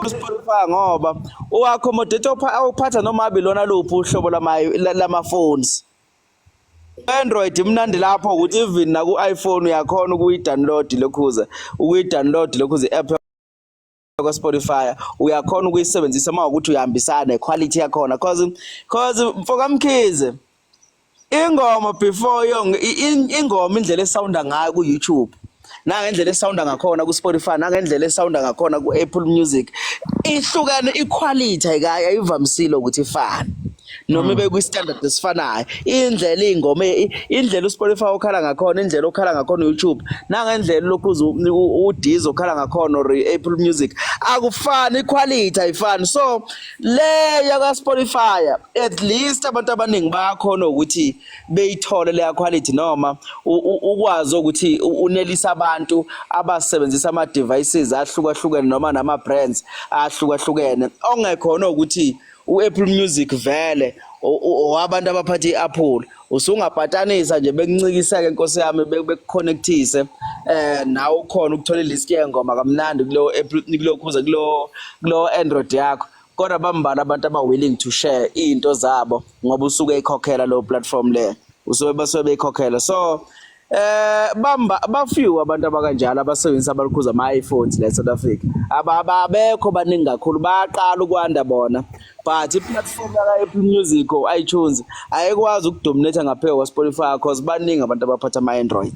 USpotify ngoba u-accommodate awuphatha noma abe lona luphi uhlobo lama-phones. Android imnandi lapho ukuthi even naku-iPhone uyakhona ukuyi-download lokhuze ukuyi-download lokhuze i-app kwa-Spotify uyakhona ukuyisebenzisa uma ukuthi uyahambisana nequality yakhona cause mfokaMkhize ingoma before yong ingoma indlela esounda ngayo ku YouTube nangendlela esounda ngakhona ku Spotify nangendlela esounda ngakhona ku Apple Music ihlukene iquality ayikayi ayivamisile ukuthi ifane noma ibe kwi standard esifanayo indlela ingoma indlela uSpotify okhala ngakhona indlela okhala ngakhona uYouTube nangendlela lokhu uDeezer okhala ngakhona or iApple Music akufani iquality ayifani so le yaka Spotify at least abantu abaningi bayakhona ukuthi beyithole leya quality noma ukwazi ukuthi unelise abantu abasebenzisa ama devices ahlukahlukene noma nama brands ahlukahlukene ongekhona ukuthi uApple Music vele owabantu abaphatha iApple usungabhatanisa nje bekuncikiseke nkosi yami bekuconnectise eh nawe ukhona ukuthola ilist yengoma kamnandi kulo Apple kulokhuza kulo kulo Android yakho kodwa bambalwa abantu aba willing to share izinto zabo ngoba usuke eyikhokhela lo platform le usuke basuke beyikhokhela so eh bamba bafew abantu abakanjalo abasebenzisa abalukhuza ama iPhones la eSouth Africa ababekho baningi kakhulu bayaqala ukwanda bona but i-platform yaka-Apple Music or iTunes ayikwazi ukudominate ngaphezu kwa-Spotify cause baningi abantu abaphatha ama-Android.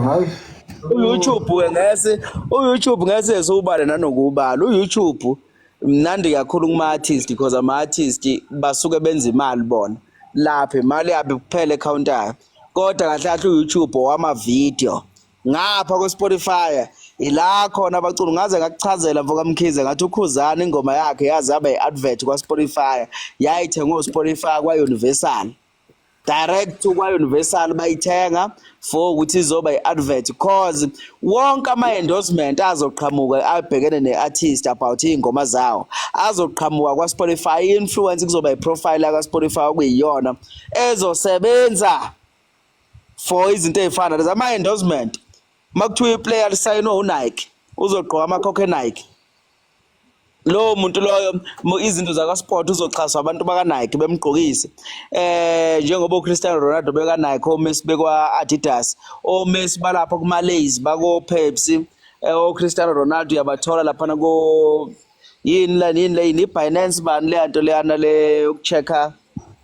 Hayi. U-YouTube ke ngese u-YouTube ngese siwubale nanokubala u-YouTube mnandi kakhulu kuma-artist because ama-artist basuke benza imali bona lapha imali yabo kuphela ekhawuntayo kodwa kahle kahle u-YouTube owama-video ngapha kwe-Spotify ila khona abaculi ngaze ngakuchazela mfoka Mkhize ngathi uKhuzani ingoma yakhe yaze yaba i-advert kwa-Spotify yayithengwe uSpotify kwa-Universal direct kwa-Universal bayithenga for ukuthi izoba i-advert cause wonke ama-endorsement azoqhamuka abhekene ne-artist about iy'ngoma zawo azoqhamuka kwa-Spotify i-influence kuzoba i-profile yaka-Spotify okuyiyona ezosebenza for izinto ey'fana lezi ama-endorsement uma kuthiwa iplayer lisayinwe uNike uzogqoka amakhokho eNike lowo muntu loyo izinto zakasport uzoxhaswa abantu baka-Nike bemgqokise eh njengoba uCristiano Ronaldo beka Nike oMessi bekwa Adidas oMessi balapha kuma Lays bako Pepsi oCristiano Ronaldo uyabathola lapha ko yini la yini le yini i-Binance bani le nto leyana le yokuchecka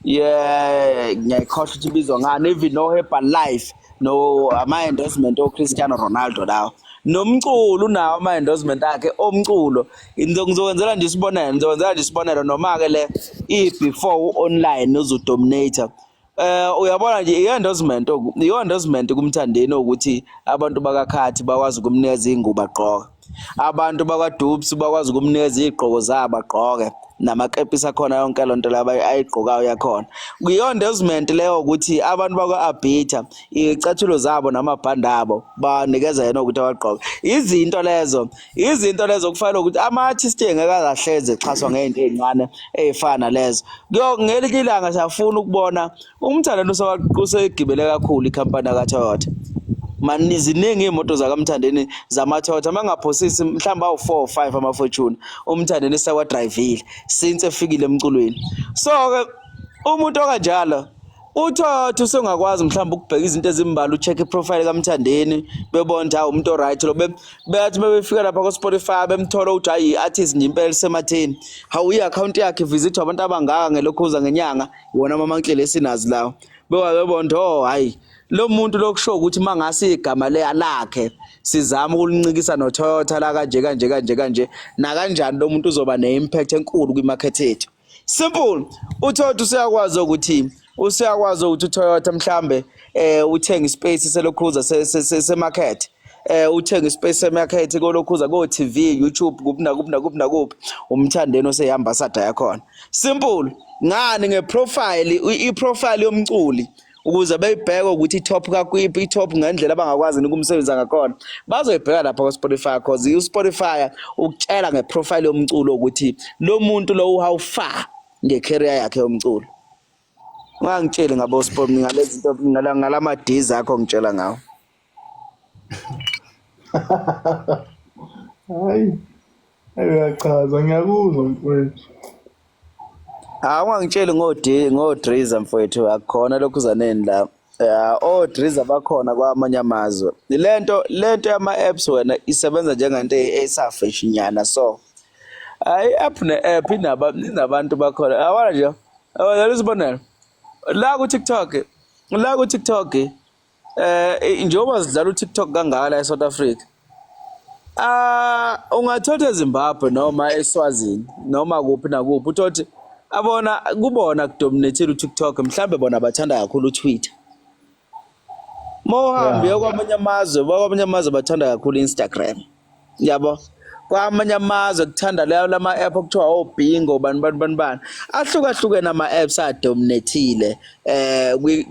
yeah ngiyayikhohlwa ukuthi ibizwa ngani even no Herbalife no ama-endorsement oCristiano Ronaldo lawo nomculo unawo ama-endorsement akhe omculo ngizokwenzela nje isibonelo ngizokwenzela nje isibonelo noma-ke le i-before u-online uzodominate Eh uyabona nje i-endorsement i-endorsement kumthandeni ukuthi abantu bakakhathi bakwazi ukumnikeza ingubo agqoke. Abantu bakwaDubs bakwazi ukumnikeza izigqoko zabo agqoke namakepisi akhona yonke lonto laba ayigqokayo yakhona. Kuyi-endorsement leyo ukuthi abantu bakwa-Abita iy'cathulo zabo namabhande abo banikeza yena ukuthi awagqoke. Izinto lezo izinto lezo kufanele ukuthi ama-artist ngeke azahleze exhaswa ngey'nto ey'ncane ey'fana nalezo ngelinye ilanga siyafuna ukubona umthandeni usegibele kakhulu ikhampani yakatoyota mani ziningi iy'moto zakamthandeni zama-toyota uma ngaphosisi mhlawumbe awu-four or five ama-fortune umthandeni sewadrayivile since efikile emculweni so-ke umuntu okanjalo Uthathe usengakwazi mhlawumbe ukubheka izinto ezimbalwa ucheck iprofile kaMthandeni bebona ukuthi hawu umuntu oright lo beyathi bebefika lapha ku-Spotify bemthola ukuthi hayi i-artist nje impela isematheni hawu i-account yakhe visithwa abantu abangaka ngelokhuza ngenyanga iwona amamanklele esinazi lawo bewa bebona oh hayi lo muntu lokusho ukuthi mangase igama le lakhe sizama ukulincikisa noToyota la kanje kanje kanje kanje nakanjani lo muntu uzoba ne-impact enkulu kwimarket yethu Simple. UToyota useyakwazi ukuthi useyakwazi ukuthi uToyota mhlambe eh uthenga ispace selokhuza semarket. Eh uthenga ispace semarket kolokhuza ko TV, YouTube kuphi nakuphi nakuphi nakuphi. Umthandeni oseyambassador yakhona. Simple. Ngani ngeprofile iprofile yomculi ukuze beyibheke ukuthi i-top kakwiphi i-top ngendlela abangakwazi ukumsebenza ngakhona bazoyibheka lapha kwa-Spotify cause u-Spotify ukutshela ngeprofile yomculo ukuthi lo muntu lo how far nge-career yakhe yomculo ungangitsheli ngabo sport ngalezi zinto ngalama D's akho ngitshela ngawo. Hayi, uyachaza ngiyakuzwa mfowethu. Hawu, ungangitsheli ngodriza mfowethu, akukhona lokhu uzaneni la. Ya, odriza bakhona kwamanye amazwe. Lento yama-apps wena isebenza njengento esafeshinyana so. Hayi, i-app ne-app inabantu bakhona. Yabona nje, yabona isibonelo. La ku-TikTok, la ku-TikTok njengoba sidlala u-TikTok kangaka la e-South Africa. Ah, ungathatha eZimbabwe noma eSwazini noma kuphi nakuphi, uthothi abona kubona kudominate uTikTok, mhlambe bona bathanda kakhulu uTwitter. Mawuhambe kwamanye amazwe bathanda kakhulu Instagram. Yabo. Kwamanye amazwe kuthanda layo lama app okuthiwa oBingo, bani bani bani bani. Ahlukahlukene ama apps adominatile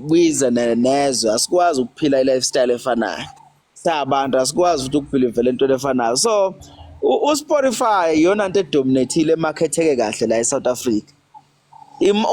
kwize nezwe, asikwazi ukuphila i-lifestyle efanayo. Sabantu asikwazi futhi ukubelieve lento efanayo. So uSpotify iyona nto edominatile emarketheke kahle la eSouth Africa.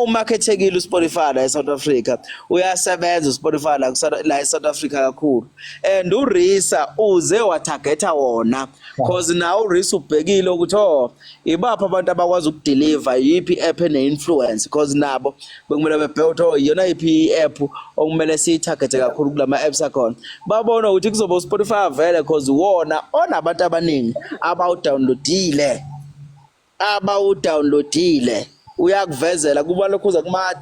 Umarkethekile uSpotify la eSouth Africa, uyasebenza uSpotify la eSouth Africa kakhulu, and uRisa uze watargeta wona cause nawo uRisa ubhekile ukuthi, oh, ibaphi abantu abakwazi ukudeliver, yiphi i-app ene-influence, cause nabo bekumele bebheke ukuthi, oh, iyona yiphi i-app okumele siyitargete kakhulu kulama apps akhona. Babona ukuthi kuzoba uSpotify vele cause wona onabantu abaningi abawudownloadile, abawudownloadile. Uyakuvezela kuba lokhuza kuma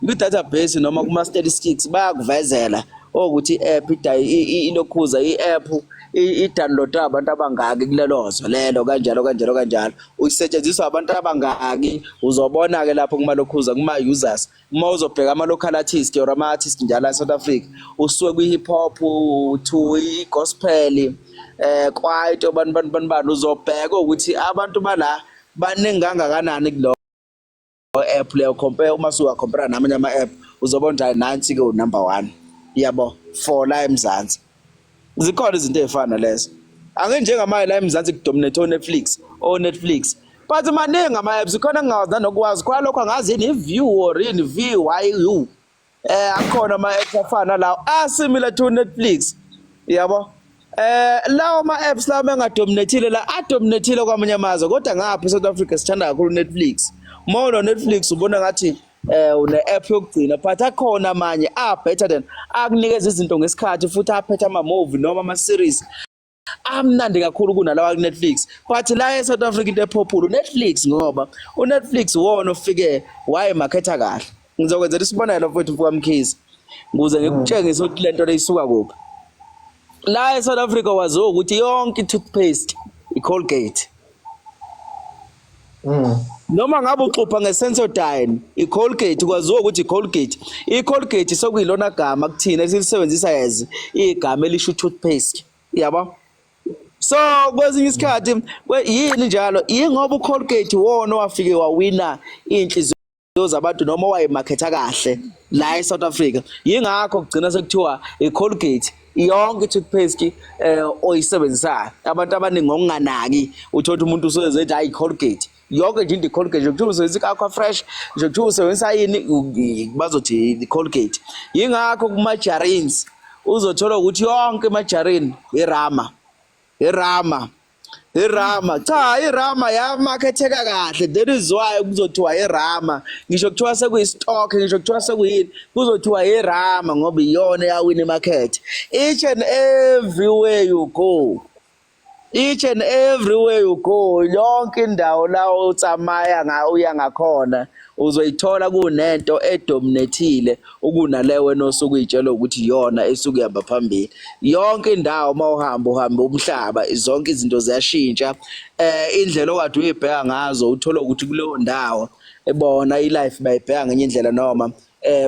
kwi-database noma kuma-statistics, bayakuvezela ukuthi i-app ilokhuza i-app i-download abantu abangaki kulelo zwe lelo, kanjalo kanjalo kanjalo, uyisetshenziswa abantu abangaki. Uzobona-ke lapho kumalokhuza kuma-users. Uma uzobheka ama-local artist or ama-artist njalo e-South Africa, usuke kwi-hip hop to i-gospel, kwaito, bani bani bani bani, uzobheka ukuthi abantu bala baningi kangakanani kulo app leyo, compare uma suka compare namanye ama-app, uzobona ukuthi nansi-ke u-number one, yabo, for la eMzansi. Zikhona izinto ey'fana nalezo. Anginjengamanje la eMzansi kudominate o-Netflix, o-Netflix, but maningi ama-apps khona engingawazi nanokuwazi. Khona lokho angazi yini i-view or yini VYU, akhona ama-apps afana nalawo asimilar to Netflix, yabo. Lawo ama-apps lawo engadominatile la adominatile kwamanye amazwe, kodwa ngapha eSouth Africa sithanda kakhulu Netflix. Uma uno Netflix ubona ngathi une app yokugcina, but akhona amanye a better than, akunikeza izinto ngesikhathi futhi aphethe ama movie noma ama series amnandi kakhulu kunalawa ku-Netflix. But la e-South Africa into epopular uNetflix, ngoba uNetflix wona ofike wayemakhetha kahle. Ngizokwenzela isibonelo mfowethu, mfokaMkhize, ukuze ngikutshengise ukuthi lento le isuka kuphi. La e-South Africa waziwa ukuthi yonke i-toothpaste i-Colgate. Noma ngabe uxubha nge-Sensodyne, i-Colgate, kwaziwa ukuthi i-Colgate. I-Colgate sekuyilona gama kuthina esilisebenzisa as igama elisho toothpaste, yabo. So kwesinye isikhathi yini njalo, yingoba uColgate wona wafike wawina inhliziyo zabantu noma wayemakhetha kahle la eSouth Africa, yingakho kugcina sekuthiwa iColgate yonke i-toothpaste oyisebenzisayo. Abantu abaningi ngokunganaki uthola umuntu useze ethi, hayi, iColgate yonke nje into, iColgate nje kuthiwa usebenzisa i-Aqua Fresh nje, kuthiwa usebenzisa yini, bazothi iColgate. Yingakho kuma-margarines uzothola ukuthi yonke i-margarine iRama, iRama, iRama. Cha, iRama yamaketheka kahle, that is why kuzothiwa iRama. Ngisho kuthiwa sekuyistock, ngisho kuthiwa sekuyini, kuzothiwa iRama ngoba iyona eyawina imarket. Each and everywhere you go, each and everywhere you go, yonke indawo la utsamaya nga uya ngakhona, uzoyithola kunento edominatile ukunale wena osuke uyitshela ukuthi iyona esuke ihamba phambili. Yonke indawo uma uhamba, uhamba umhlaba, zonke izinto ziyashintsha. Indlela okade uyibheka ngazo, uthola ukuthi kuleyo ndawo ebona ilife bayibheka ngenye indlela noma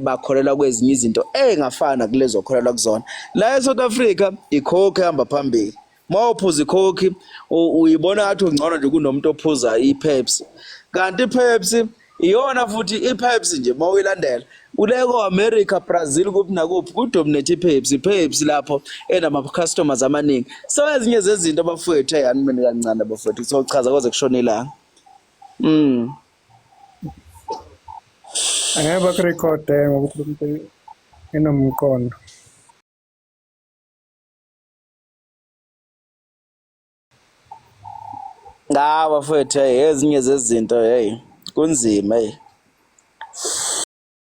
bakholelwa kwezinye izinto engafana kulezo kholelwa kuzona. La eSouth Africa iCoke ehamba phambili. Uma uphuza iCoke uyibona ngathi ungcono nje kunomuntu ophuza iPepsi, kanti iPepsi iyona futhi iPepsi nje uma uyilandela uleko America, Brazil, kuphi nakuphi, kudominate iPepsi, iPepsi lapho enama customers amaningi. So ezinye zezinto, abafowethu, eyani mina kancane, abafowethu, sochaza kwaze kushona ilanga. Angeke bakurekhode ngoba ukhuluma into enomqondo. Cha bafethu, hey, ezinye zezinto, hey, kunzima, hey.